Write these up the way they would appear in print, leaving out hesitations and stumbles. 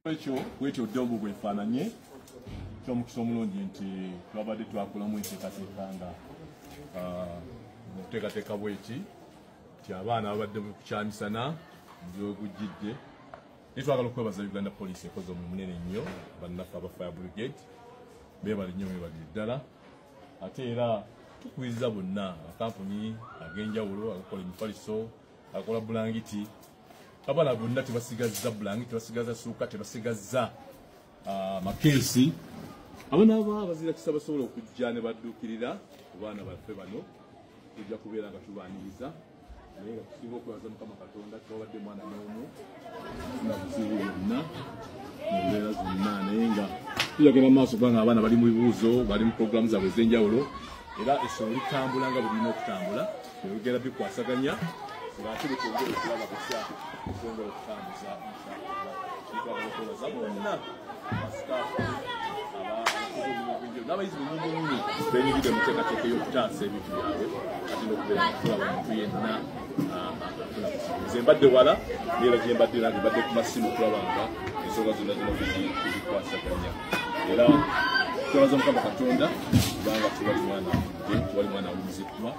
Ekyo bwetyo ddobu bwefaananye. Kyomukisa omulungi nti twabadde twakolamu enteekateeka nga mukuteekateeka bweki nti abaana babadde kukyamisana gyogujjidde, naye twagala okwebaza Uganda Police ekoze omulimu munene nnyo. Bannaffe aba Fire Brigade beebale nnyo, beebalire ddala. Ate era tukubiriza bonna amakampuni ag'enjawulo agakola emifaliso, agakola bulangiti, abaana bonna tebasigazza bulangiti, tebasigazza suuka, tebasigazza makeesi. Abaana aba abazirakisa basobola okujja ne badduukirira ku baana baffe bano, tujja kubeera nga tubaaniriza. Naye nga tusinga okwebaza Mukama Katonda, tewabadde mwana n'omu na buzibu byonna mu mbeera zonna, naye nga tujagenda mu maaso kubanga abaana bali mu bibuuzo, bali mu puroguramu zaabwe ez'enjawulo, era essomero litambula nga bwe lirina okutambula, nebigenda bikwasaganya ng'ate bwe twongera okulaba butya twongera okutambuza. Inshallah, twagala okwebaza bonna abasitaafu n'abayizi bennyini benyigidde mu nteekateeka ey'okutaasa ebintu byabwe, ate n'okubeera nga tulaba omuntu yenna afuna buzibu. Nze mbadde wala, naye era gye mbadde nange mbadde ku masimu okulaba nga ensonga zonna zonna tuzikwasaganya. Era twebaza Mukama Katonda kubanga tewali mwana afudde, tewali mwana awumiziddwa,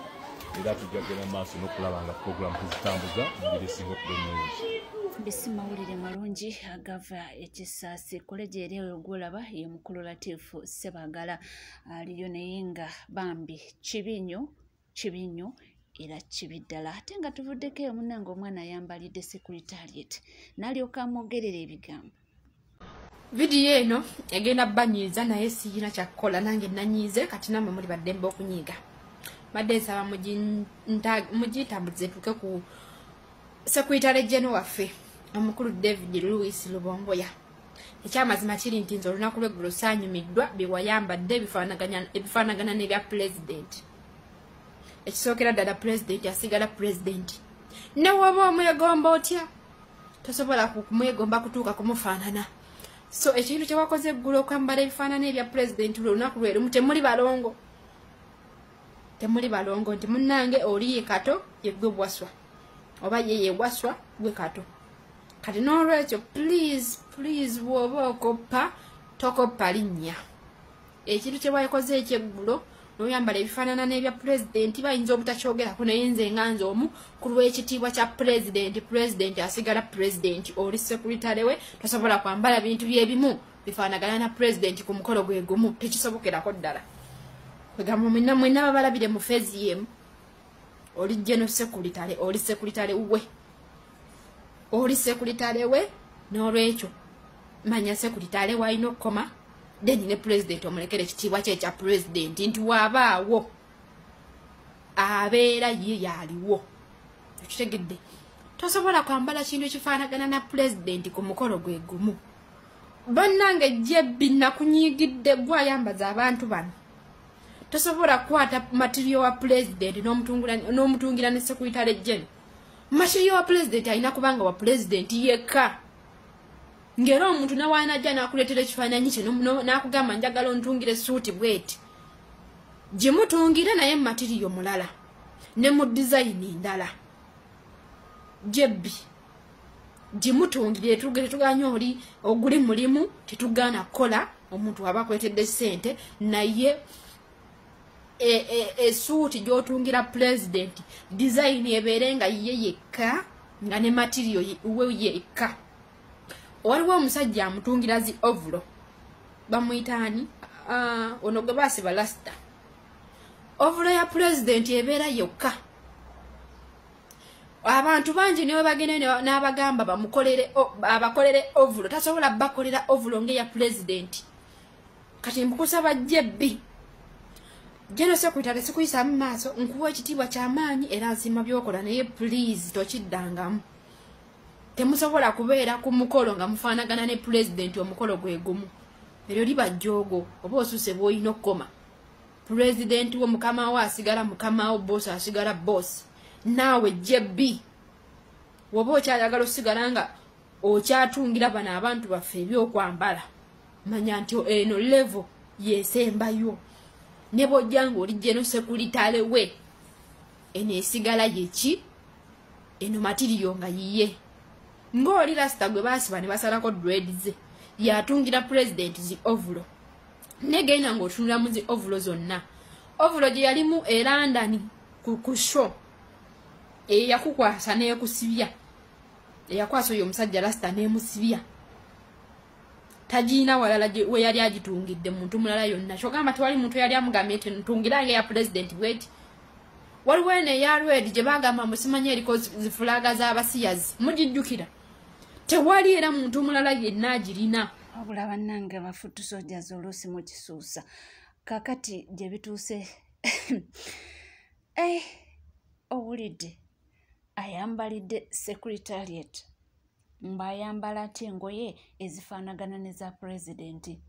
era tujja kugenda mu maaso n'okulaba nga puroguramu tuzitambuza mu ngeri esinga okuba ennungi. Bisi mawulire malungi agava ekisaasi koleji eri eyo gwolaba ye mukulu Latifu Sebagala aliyo, naye nga bambi kibi nnyo, kibi nnyo era kibi ddala. Ate nga tuvuddeko eyo, munnange, omwana ayambalidde secretariat n'alyoka amwogerera ebigambo. Vidiyo eno egenda banyiiza, naye siyina kyakukola, nange nanyiize. Kati nammwe muli baddembe okunyiiga. Badde nsaba mugitambulize tuuke ku secretary general waffe omukulu David Louis Lubongoya. Ekyamazima kiri nti nze olunaku lweggulo saanyumiddwa byewayambadde ebifaanagana n'ebya pulezidenti. Ekisookera ddala, pulezidenti asigala pulezidenti, ne woba omwegomba otya, tosobola kumwegomba kutuuka kumufaanana. So ekintu kyewakoze eggulo, okwambala ebifaanana ebya pulezidenti lwe olunaku lwerumu, temuli balongo, temuli balongo nti munnange oli ye Kato, yeggwe Bwaswa, oba ye yewaswa gwe Kato. Kati n'olwekyo, please, please, bw'oba okoppa, tokoppa linnya. Ekintu kye wakoze ekyeggulo n'oyambala ebifaanana n'ebya pulezidenti, bayinza obutakyogerako, naye nze nga nze omu ku lw'ekitiibwa kya pulezidenti, pulezidenti asigala pulezidenti. Oli secretary we, tosobola kwambala bintu byebimu bifaanagana na pulezidenti ku mukolo gwe gumu, tekisobokerako ddala. Kwegamba mwenna mwenna babalabire mu face yemu. Oli general secretary, oli secretary we, oli secretary we. N'olwekyo manya secretary walina okukoma, then ne pulezidenti omulekere ekitiibwa kye ekya pulezidenti, nti waabaawo abeera ye yaliwo. Ekitegedde, tosobola kwambala kintu ekifaanagana na pulezidenti ku mukolo gwe gumu. Bannange, jebbi nakunyiigidde gwayambaza abantu bano. Tosobola kukwata material wa pulezidenti n'omutungira ne secretary general. Material wa pulezidenti alina kubanga wa pulezidenti yekka, ng'era omuntu nawaanajja n'akuleetera ekifaananyi kye n'akugamba, "Njagala ontungire suuti bweti," gimutungire, naye material mulala ne mu design ndala. Jebbi gimutungire. Tetuganya oli oguli mulimu, tetugaana kukola omuntu aba akwetedde ssente, naye esuuti gy'otungira pulezidenti, design ebeere nga ye yekka, nga ne material we yekka. Waliwo omusajja amutungira zi overall, bamuyitaani ono gwe baasiba lasita. Overall ya pulezidenti ebeera yokka. Abantu bangi niwe bagenda n'abagamba bamukolere, abakolere overall, tasobola bakolera overall ng'eya pulezidenti. Kati mbukusaba, jebbi general secretary, sikuyisaamu maaso, nkuwa ekitiibwa kyamaanyi era nsiima byokola, naye please tokiddangamu. Temusobola kubeera ku mukolo nga mufaanagana ne pulezidenti omukolo gwe gumu. Eryo liba jjoogo, oba osuuse bw'olina okukoma. Pulezidenti wo mukama wo asigala mukama wo, boss asigala boss. Naawe jebbi, woba okyayagala osigala nga okyatungira bano abantu baffe ebyokwambala, manya nti eno level yesembayo. Ne bwojja nga oli general secretary we, eno esigala yeki, eno material nga yiye, ng'oli lasita gwe baasiba ne basalako dread ze. Yatungira president zi ovulo. Negenda ng'otunula mu zi ovulo zonna. Ovulo gye yalimu e London ku show. Eyakukwasa n'ekusibya. Eyakwasa oyo omusajja rasta n'emusibya. Tagiina walala we yali agitungidde muntu mulala yonna. Kyogamba tewali muntu yali amugambye nti ntungira nga ya president bweti. Waliwo eno eya red gye bagamba musimanyi eriko zifulaga z'abasiyazi. Mugijjukira. Tewali era muntu mulala yenna agirina. Wabula bannange bafutu soldiers oluusi mukisuusa. Kaakati gye bituuse owulidde ayambalidde secretariat mbayambala ate engoye ezifaanagana ne za pulezidenti.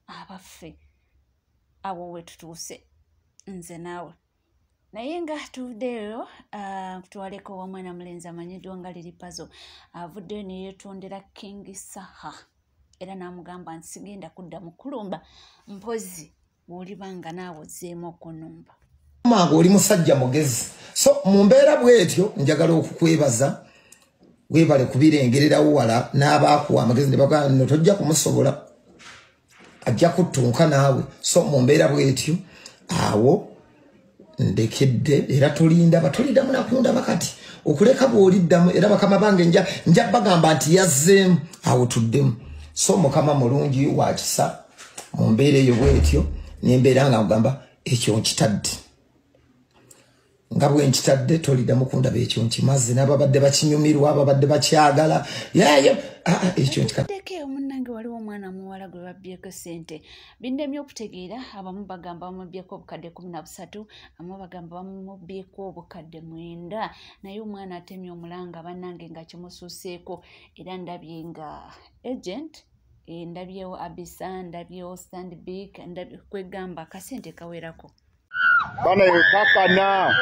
Abaffe awo we tutuuse nze naawe. Naye nga tuvuddeyo kutwaleko omwana mulenzi amanyiddwa nga Lil Pazo avuddeyo ne yeetondera King Saha era n'amugamba nti sigenda kudda mu kulumba mpozi bw'olibanga naawe ozzeemu okunumba. Mangu oli musajja mugezi. So mu mbeera bw'etyo njagala okukwebaza weebale kubirengererawo wala n'abaakuwa amagezi ne bagamba nno tojja kumusobola ajja kuttunka naawe. So mu mbeera bw'etyo awo ndekedde era tulinda batuliddamu nakundaba kati okuleka bw'oliddamu era bakama bange nja bagamba nti yazzeemu awo tuddemu. So Mukama mulungi wa kisa mu mbeera eyo bw'etyo nembeera nga mugamba ekyo nkitadde. Nga bwe nkitadde toliddamu kundaba ekyo nkimaze n'ababadde bakinyumirwa ababadde bakyagala yayo ekyo nkitadde. Munnange waliwo omwana muwala gwe babbyeko ssente. Bindemye okutegeera abamu bagamba bamubbyeko obukadde 13, abamu bagamba bamubbyeko obukadde 9, naye omwana atemye omulanga bannange nga kimusuuseeko. Era ndabye nga agent, ndabyewo Abisa, ndabyewo Stanbic, ndabye kwegamba akasente kawerako. Bana kakana.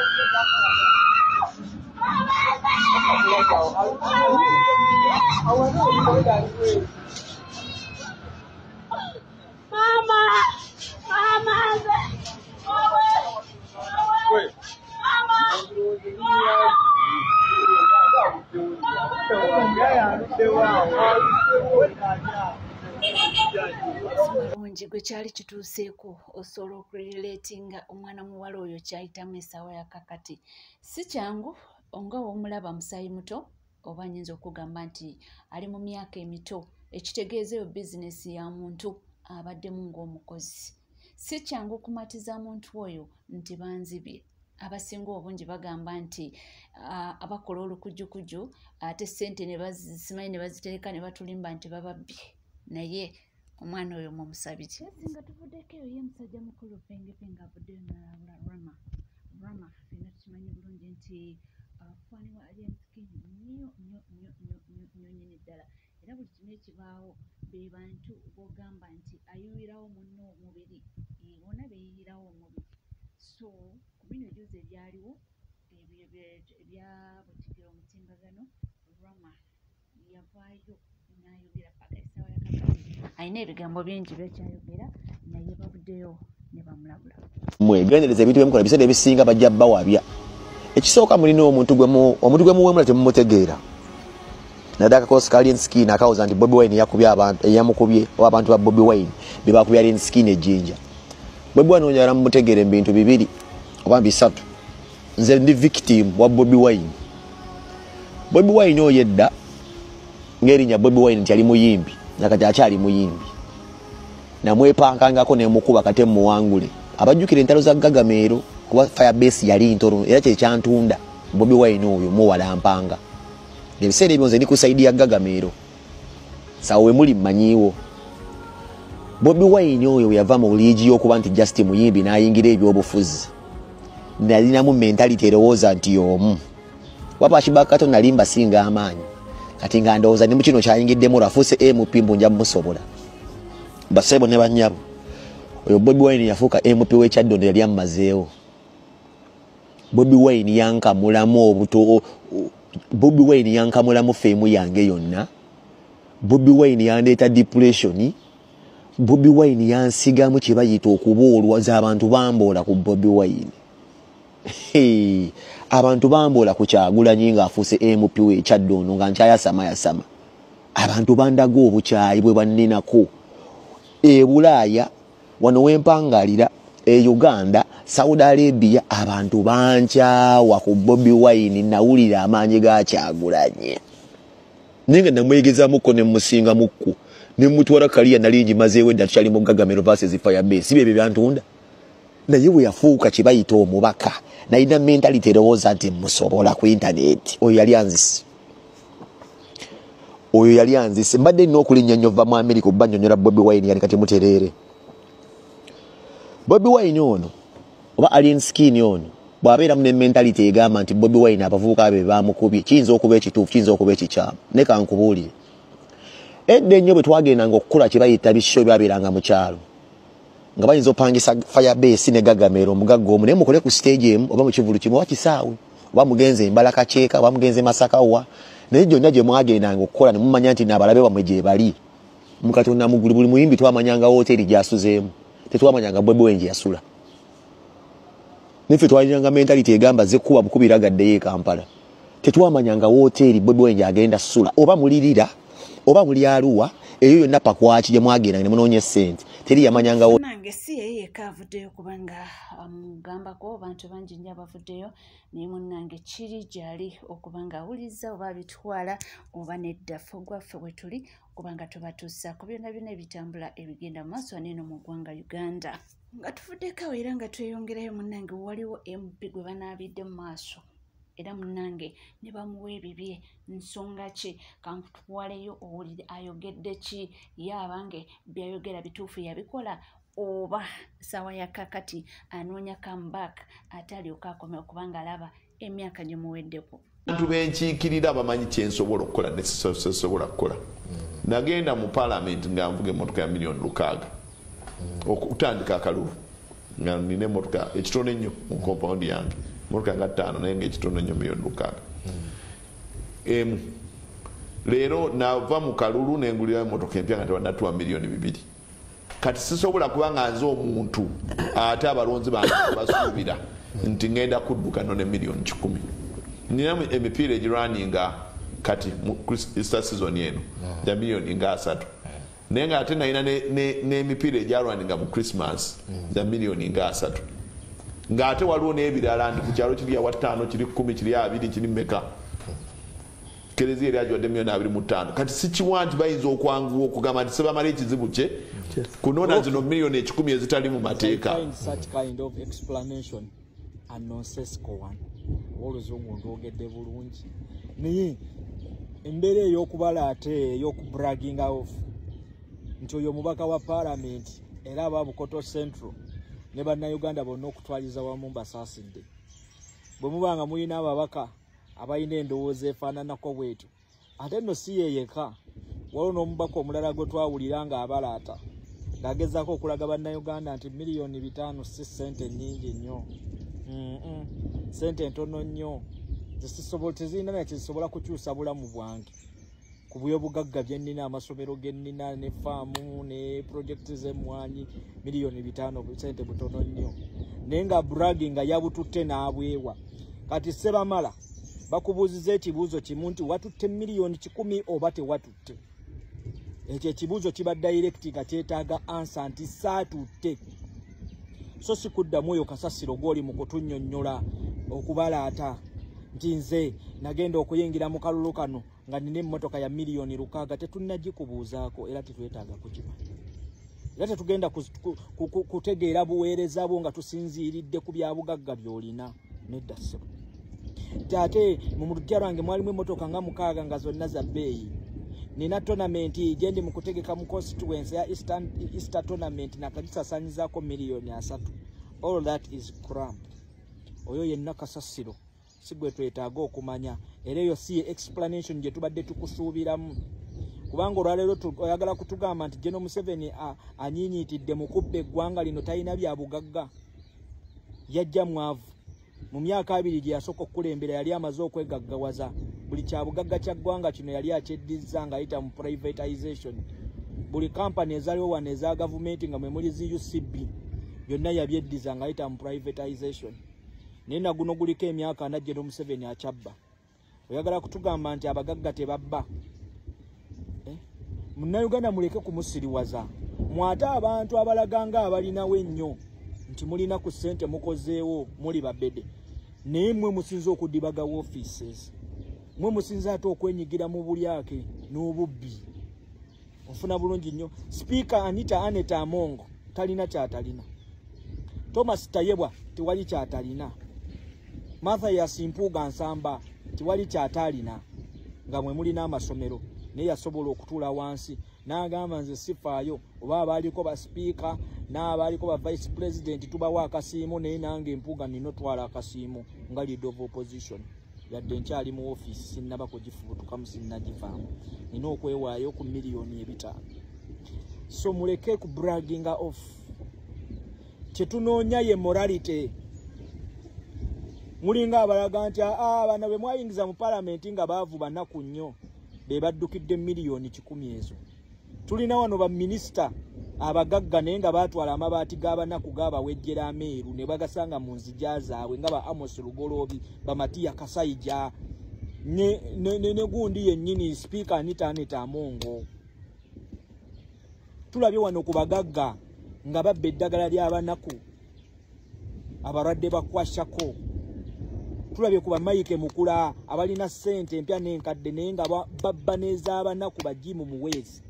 Mama, mama, Mulungi gwe kyali kituuseeko osobola okurelatinga omwana muwala oyo kyayitamu essaawa ya kakati. Si kyangu nga w'omulaba musaayi muto oba nnyinza okugamba nti ali mu myaka emito, ekitegeeza eyo bizinesi ya muntu abaddemu ng'omukozi. Si kyangu okumatiza muntu oyo nti banzibye. Abasinga obungi bagamba nti abakola olukujjukujju ate ssente ne bazisimanyi ne bazitereka ne batulimba nti bababbye. Naye omwana oyo mumusabire. Nga tuvuddeko eyo ye musajja mukulu Penge Penge avuddeyo n'alabula Rama. Rama ffenna tukimanyi bulungi nti faani wa Alien Skin nnyo nnyo nnyo nnyo nnyo nnyo nnyini ddala. Era buli kimu ekibaawo be bantu b'ogamba nti ayiwirawo munno omubiri, bonna beeyiirawo omubiri. So ku bino ebyuzi ebyaliwo ebya Butikiro omutimbagano, Rama yavaayo n'ayogera paka essaawa ya kakati. Alina ebigambo bingi byekyayogera naye bavuddeyo ne bamulabula. Mwegendereza ebintu byemukola ebiseera ebisinga bajja bawabya. Ekisooka mulina omuntu gwe muwemula temumutegeera. Naddala akakosi ka Alien Skin akawoza nti Bobi Wine yakubye abantu, eyamukubye oba abantu ba Bobi Wine be bakubye Alien Skin ejjinja. Bobi Wine onjagala mumutegeere mu bintu bibiri oba bisatu. Nze ndi victim wa Bobi Wine. Bobi Wine oyo edda ng'erinnya Bobi Wine nti yali muyimbi nakati akyali muyimbi. Namwepankangako ne mukuba kate muwangule. Abajjukira entalo za Gagameero kuba Firebase yali ntono era kye kyantunda Bobi Wine oyo muwala mpanga. Ebiseera ebyo nze ndi ku sayidi ya Gagameero. Sawa we muli mmanyiiwo. Bobi Wine oyo yava mu liigi y'okuba nti just muyimbi n'ayingira ebyobufuzi. Nalinamu mentality erowooza nti y'omu. Wapa Kibakato nali mbasinga amaanyi. Kati nga ndowooza ne mu kino kyayingiddemu lwafuuse MP mbu nja mmusobola. Bassebo ne bannyabo. Oyo Bobi Wine yafuuka MP w'e Kyaddondo yali ammazeewo. Bobi Wine yankamulamu obuto. Bobi Wine yankamulamu feemu yange yonna. Bobi Wine yandeeta depression. Bobi Wine yansigamu kye bayita okuboolwa abantu bamboola ku Bobi Wine. Hey, abantu bamboola ku Kyagulanyi ng'afuuse MP w'e Kyaddondo nga nkyayasama yasama. Abantu bandaga obukyayi bwe banninako e Bulaaya, wano wempangalira e Uganda, Saudi Arabia, abantu bankyawa ku Bobi Wine. Nawulira amaanyi ga Kyagulanyi, naye nga namwegezamuko ne musinga mukku ne mutwala kaliya nali ngimazeewo edda, tukyali mu Gagamero versus Firebase. Si byebyo byantunda, naye bwe yafuuka kye bayita omubaka, nalina mentality erowooza nti musobola ku intaneti. Oyo yali anzise, oyo yali anzise. Mbadde nina okulinnya nnyo va mu America obba nnyonnyola Bobi Wine yani. Kati mutereere, Bobi Wine ono oba Alien Skin ono bw'abeeramu ne mentality egamba nti Bobi Wine abavubuka be bamukubye, kiyinza okuba ekituufu, kiyinza okuba ekikyamu. Ne kankubuulire, edda ennyo bwe twagendanga okukola kye bayita bisho byabeeranga mu kyalo, nga bayinza opangisa Firebase ne Gagamero, omugagga omu, naye mukole ku stage emu oba mu kivulu kimu oba kisaawe oba mugenze embala kakyeka oba mugenze Masaka wa, naye gyonna gye mwagendanga okukola ne mumanya nti naabalabe bamwe gye bali. Mukatonda mugulu, buli muyimbi twamanyanga woteeri gyasuzeemu, tetwamanyanga Bobi Wine gye yasula. Niffe twalinanga mentality egamba zekuba bukubira gaddeyo e Kampala. Tetwamanyanga woteeri Bobi Wine gyagenda sula, oba mulirira oba muli Aluwa, eyo yonna pakwaki gye mwagenda ne munoonya essente, teri yamanyangawo. Nange si yeye yekka avuddeyo, kubanga amugambako abantu bangi nnyo abavuddeyo, naye munnange kiri gyali okuba nga awuliriza oba abitwala oba nedda. Ffe ogwaffe bwe tuli kubanga tubatuusa ku byonna byonna ebitambula ebigenda mu maaso aneeno mu ggwanga Uganda. Nga tuvuddeko awo era nga tweyongerayo, munnange waliwo MP gwe banaabidde mu maaso era munnange ne bamuwa ebibye. Nsonga ki? Kankutwaleyo owulire ayogedde ki, ye abange byayogera bituufu yabikola oba ssaawa ya kakati anoonya comeback ate alyoke akome okubanga alaba emyaka gimuweddeko. Abantu benkiikirira bamanyi kyensobola okukola nesobola kukola. Nagenda mu palamenti nga nvuga emmotoka ya miliyoni 6 okutandika akalulu, nga nina emmotoka ekitono ennyo mu compound yange, emotoka nga ttaano, naye nga ekitono ennyo miliyoni 6 emu. Leero nava mu kalulu nengulirayo emotoka empya nga tebanatuwa miliyoni 2. Kati sisobola kuba nga nze omuntu ate abalonzi bange basuubira nti ngenda kudduka no ne miliyoni 100. Nina emipiira egirwaninga kati mu Easter season eno gya miliyoni nga 30, naye nga ate nalina n'emipiira egyalwaninga mu Christmas gya miliyoni nga 30, ng'ate waliwo n'ebirala nti ku kyalo kiri awa ttaano, kiri 10, kiri 20, kiri mmeka. Kereziya eri agiwadde miliyoni 25. Kati sikiwa nti bayinza okwanguwa okugamba nti sebamala ekizibu kye kunona zino miliyoni 100 ezitali mu mateeka. I find such kind of explanation a nonsensical one. Oluzungu ndwogedde bulungi, naye embeera ey'okubala ate ey'okubragging off nti oyo omubaka wa paalamenti era aba Bukoto Central ne Bannayuganda bonna okutwaliza wamu mbasaasidde, bwe muba nga mulina ababaka abalina endowooza efaananako bwetyo. Ate nno si yeeyeka, waliwo n'omubaka omulala gwe twawulira ng'abalaata ng'agezaako okulaga Bannayuganda nti miliyoni 5 si ssente nnyingi nnyo, ssente ntono nnyo, tezirina na kyezisobola kukyusa bulamu bwange ku byobugagga bye nnina, amasomero ge nnina ne faamu ne projekiti z'emmwanyi. Miliyoni 5 sente butono nnyo, naye nga bragi nga yabututte n'abwewa. Kati Sebamala, bakubuuziza ekibuuzo kimu nti watutte miliyoni 100 oba tewatutte? Ekyo ekibuuzo kiba direct nga kyetaaga answer nti saatutte, so si kuddamu oyo kasasiro gw'oli mu kutunnyonnyola okubalaata nti nze nagenda okuyingira mu kalulu kano nga nina emmotoka ya miliyoni 6. Tetunnagikubuuzaako era tetwetaaga kukimanya, era tetugenda kutegeera buweereza bwo nga tusinziiridde ku byabugagga by'olina. Nedda ssebo. Nti ate mu luggya lwange mwalimu emmotoka nga mukaaga nga zonna za bbeeyi, nina tournament gyendi mu kutegeka mu constituency ya Easter tournament, nakagisasanyizaako miliyoni 30. All that is crap. Oyo yenna kasasiro, si gwe twetaaga okumanya, era eyo si ye explanation gye tubadde tukusuubiramu, kubanga olwaleero oyagala kutugamba nti General Museveni anyiinyiitidde mu kubba eggwanga lino talina bya bugagga, yajja mwavu. Mu myaka 20 gye yasooka okukulembera yali amaze okwegaggawaza. Buli kyabugagga kya ggwanga kino yali akyeddizza ng'ayita mu privatization. Buli kampani ezaliwo wano eza gavumenti nga mwe muli zi UCB, byonna yabyeddiza ng'ayita mu privatization. Naye naguno guliko emyaka 40, General Museveni akyabba. Oyagala kutugamba nti abagagga tebabba, eh? Munnayuganda muleke kumusiriwaza. Mwate abantu abalaga nga abalinawo ennyo nti mulina ku ssente mukozeewo muli babede, naye mmwe musinze okudibaga offices, mmwe musinze ate okwenyigira mu bulyake n'obubbi. Onfuna bulungi nnyo. Sipiika Anita Annet Among talina kyatalina, Thomas Tayebwa tewali kyatalina, Mathias Mpuuga Nsamba tewali kyatalina, nga mwe mulina amasomero, naye yasobola okutuula wansi n'agamba nze sifaayo oba abaaliko ba sipiika n'abaaliko ba vice president tubawa akasiimo, naye nange Mpuuga nina otwala akasiimo nga leader of opposition, yadde nkyali mu ofiisi sinnaba kugifubutukamu, sinnagivaamu, nina okwewaayo ku 500,000. So muleke ku bragginga off. Kyetunoonya ye morality. Mulinga abalaga nti bano be mwayingiza mu palamenti nga baavu banaku nnyo be baddukidde 100 million ezo. Tulina wano baminisita abagagga naye nga baatwala amabaati g'abanaku g'abawejjera ameeru ne bagasanga mu nzija zaabwe nga ba Amos Lugoloobi, ba Matiya Kasaija ne gundi yennyini Sipiika Anita Annet Among. Tulabye wano ku bagagga nga babba eddagala ly'abanaku abalwadde bakwashako. Tulabye ku bamayike Mukula abalina ssente empya n'enkadde naye nga babba n'ez'abanaku bajimu muweezi.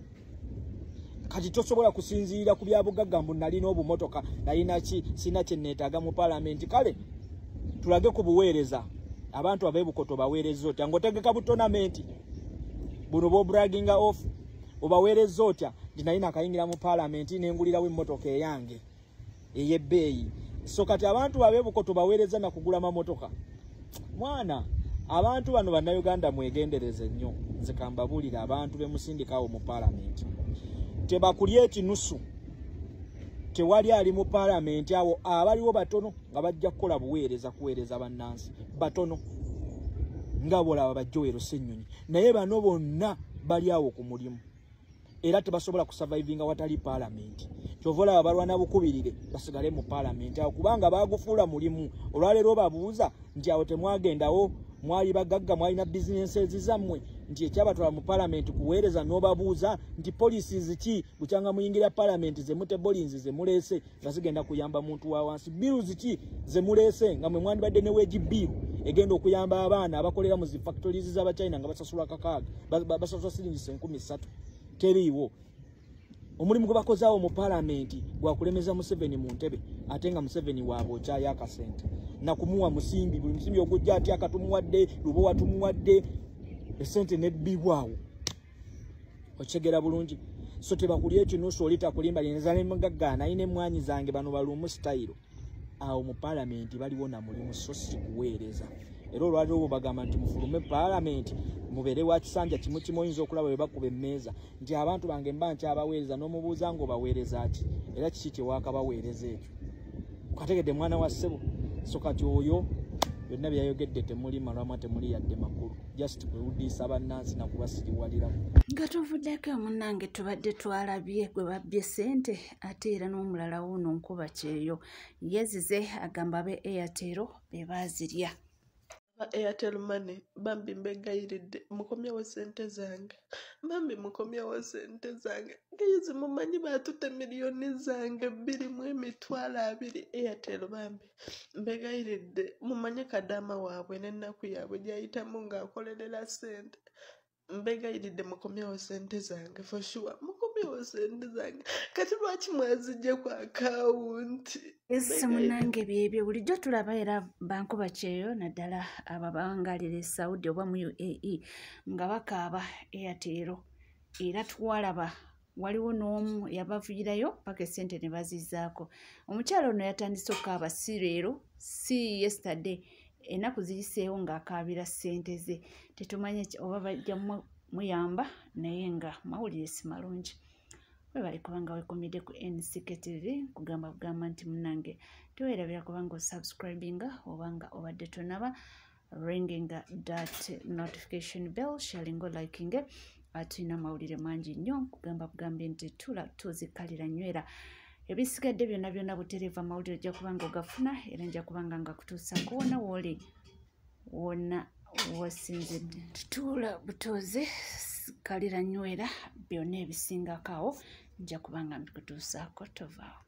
Kati tosobola kusinziira ku byabugagga mbu nalina obumotoka, nalina ki, sina kye neetaaga mu paalamenti. Kale tulage ku buweereza, abantu ab'ebukoto baweereza otya ng'otegeka butonamenti buno bw'obragginga off, obaweereza otya nti nalina akayingira mu paalamenti nengulirawo emmotoka eyange ey'ebbeeyi. So kati abantu ab'ebukoto baweereza na kugula mamotoka. Mwana, abantu bano bannayuganda mwegendereze nnyo. Nze kambabuulira abantu be musindikawo mu paalamenti tebakulya ekinusu. Tewali ali mu paalamenti awo, abaliwo batono nga bajja kukola buweereza kuweereza bannansi batono nga bolaba bajjowero Ssennyonyi, naye bano bonna bali awo ku mulimu era tebasobola kusurvivinga watali paalamenti. Kyova olaba balwana bukubirire basigale mu paalamenti awo, kubanga baagufuula mulimu. Olwaleero babuuza nti awo temwagendawo, mwali bagagga, mwalina bizinensi zammwe, nti ekyabatwala mu paalamenti kuweereza. N'obabuuza nti policies ki bukyanga muyingira paalamenti ze mutebolinzi ze muleese nga zigenda kuyamba muntu wa wansi, bills ki ze muleese nga mwe mwandibadde ne wage bill egenda okuyamba abaana abakolera mu zi factories z'abachina nga basasulwa kakaaga, basasulwa siringi 3,000. Teriiwo. Omulimu gwe bakozaawo mu paalamenti gwakulemeza Museveni mu ntebe, ate nga Museveni waabwe okyayo akasente nakumuwa musimbi, buli musimbi ogujja ati akatumuwadde, Lubowa tumuwadde, esente nebbibwawo. Okitegeera bulungi? So tebakulya ekinusu, oli takulimba nzale mugagga nalina emmwanyi zange, bano balumu sitayiro. Awo mu paalamenti baliwo na mulimu, so si kuweereza. Era olwaleero bwe bagamba nti mufulume paalamenti mubeere wa kisanja kimu kimu, oyinza okulaba bwe bakuba emmeeza nti abantu bange mba nkyabaweereza, n'omubuuza ng'obaweereza ki, era kiki kyewakabaweereza ekyo? Okategedde mwana wa ssebo? So kati oyo byonna byayogedde temuli malwamwa, temuli yadde makulu, just kwewudiisa bannansi nakubasiriwalirako. Nga tuvuddeko munnange, tubadde twalabye gwe babbye ssente, ate era n'omulala wuuno nkuba kyeyo yezize agamba abe Airtel be baazirya. Aba Airtel Money bambi mbegayiridde mukomyewo ssente zange, bambi mukomyewo ssente zange. Guys mumanyi baatutte 2,020 million zange. Airtel bambi mbegayiridde mumanye kadaama waabwe n'ennaku yaabwe gy'ayitamu ng'akolerera ssente. Mbegayiridde mukomyewo ssente zange, for sure mukomyewo ssente zange. Kati lwaki mwazijje ku akawunti? Ese munnange byebyo bulijjo tulaba era bankuba kyeyo, naddala abo abawangalira e Saudi oba mu UAE nga bakaaba Airtel. Era twalaba waliwo n'omu yabaviirayo paka essente ne bazizzaako. Omukyala ono yatandise okukaaba si leero, si yesterday, ennaku ziyiseewo ng'akaabira ssente ze. Tetumanyi oba bajja muyamba, naye nga mawulire si malungi. Webale kubanga weekumidde ku NCK TV, kugamba bugamba nti munnange teweerabira kubanga osubscribinga obanga obadde tonaba, ringing that notification bell, sharing, liking. Tulina amawulire mangi nnyo, kugamba bugambi nti tula tuzikalira nywera ebisigadde byonna byonna butereeva. Amawulire ojja kubanga ogafuna, era nja kubanga nga kutuusaako wonna wooli, wonna wasinzidde. Tutuula butuuzi. Kalira nywera byonna ebisingako awo nja kubanga mbikutuusaako. Tovaawo.